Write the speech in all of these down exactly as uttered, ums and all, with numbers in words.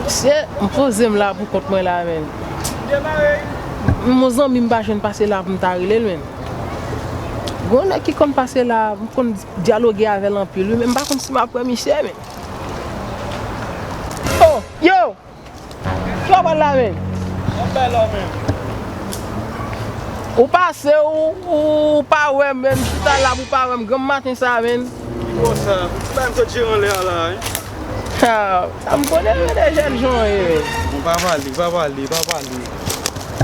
Mesye, m poze m la pou kont mwen la, menn. M yon zanmi m pa jwenn pase la pou m ta rele l, menn. Gon nèg ki konn pase la, m konn dyaloge avè l anpil, wi, men m pa konn si m ap wè misye, menn. Oh, yo! Ki w ap pale la, menn? M ap bay la, menn. Ou pase, ou, ou pa wè m, menn. M chita la pou w pa wè m granm maten sa, menn. Ki bò sa? Ou ti bay m sot jere anlè a la, wi. Ha, sa m konnen, men de jèn jan w ye, menn. Bon, pa pale, pa pale, pa pale.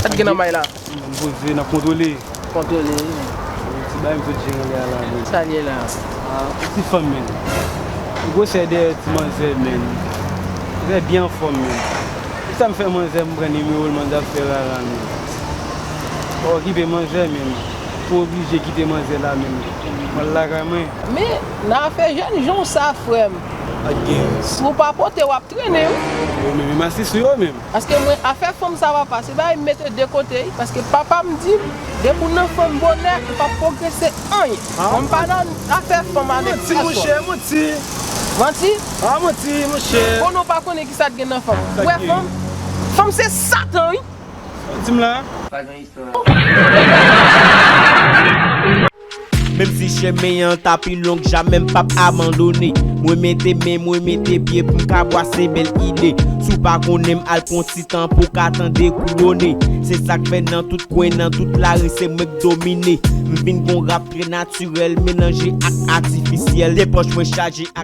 Sa t gen nan may la? M poze, n ap kontwole. Kontwole, wi. Ti bagay m sot jere anlè a la, menn. Sa l ye la? Ah, ti fanm, menn. Gwosè dèyè ti manzè, menn. Trè byen anfòm, menn. Sa m fè manzè, m pran nimewo l, manzè ap fè rara, menn. Pa okipe manzè, menn. Ou oblije kite manzè la, menn. M al lakay mwen. Men, nan afè jèn jan w sa, frè m. Ak gen. Si w pa pote, w ap trennen, wi. Yo menm, yo mase sou yo menm. Paske mwen, afè fanm sa papa, se bagay m mete de kote, wi. Paske papa m di m, depi w nan fanm bonè, ou p ap pwogrese anyen. Ah, mwen m pa nan afè fanm avèk gason. Manti, monchè, manti. Manti? Ah, manti, monchè. Konnen w pa konnen ki sa t gen nan fanm. Ou wè fanm? Fanm se Satan, wi. Sa w di m la? Pa gen istwa. Menm si chemen an ta pi long, jamè m p ap abandone. Mwen mete men, mwen mete pye pou m ka bwase bèl ide. Si w pa konnen m, al pran ti tan pou w ka tande Kouwone. Se sa k fè nan tout kwen, nan tout lari, se mwen k domine. M vin gon rap trè natirèl, melanje ak atifisyèl. De pòch mwen chaje ak